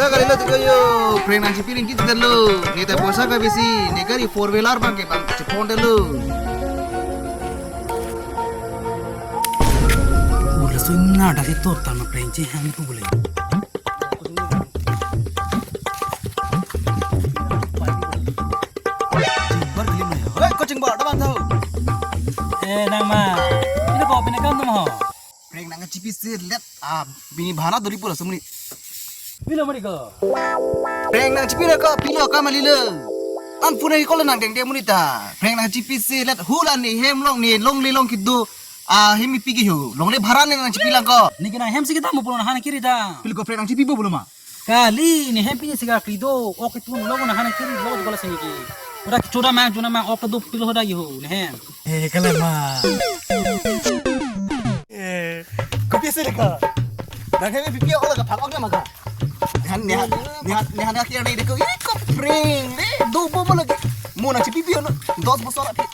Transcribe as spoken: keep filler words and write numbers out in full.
Kalilo tiko yo, prank nangchipi ring kit lo. Ne ta poisa kabisi, ne gari four wheeler bang ke bang chepon lo. Ur laso na dasi total ma prank chehang tu bule. Jingbar kelim na ya. Hei, ko Jingbar, daman tau. Eh, nang ma. Ini ko pini kam tum ho. Prank nangchipi selet. Ah, bini bhana dori pula semuni. Pilo mari ko. Prank nangchipi na ko, pilo ka malilo. An puna ko nang deng deng muni ta. Prank nangchipi selet hula ne hem long ne longle long kedo. Ah, hem ipi ke ho. Longle bhara ne nangchipi lang ko. Ne ke nang hem si kita mo pulo nang hana kiri ta. Pilo ko prank nangchipi bo pulo ma. Kali ne hem pini siga kri do, ok tun lo na hana kiri lo ko la sini ki. Ora choda mang, chona mang, ok do pilo hoda ki ho, ne hem. Eh, kalang ma. Eh, kopi se ka. Nang hem pipi ola ka phak ok na ma ka. Nehan, nehan, nehan, nehan akhir na ide ko, ini ko prank de. Do bo mo lagi. Mo nangchipi pi no. Dos bosor api.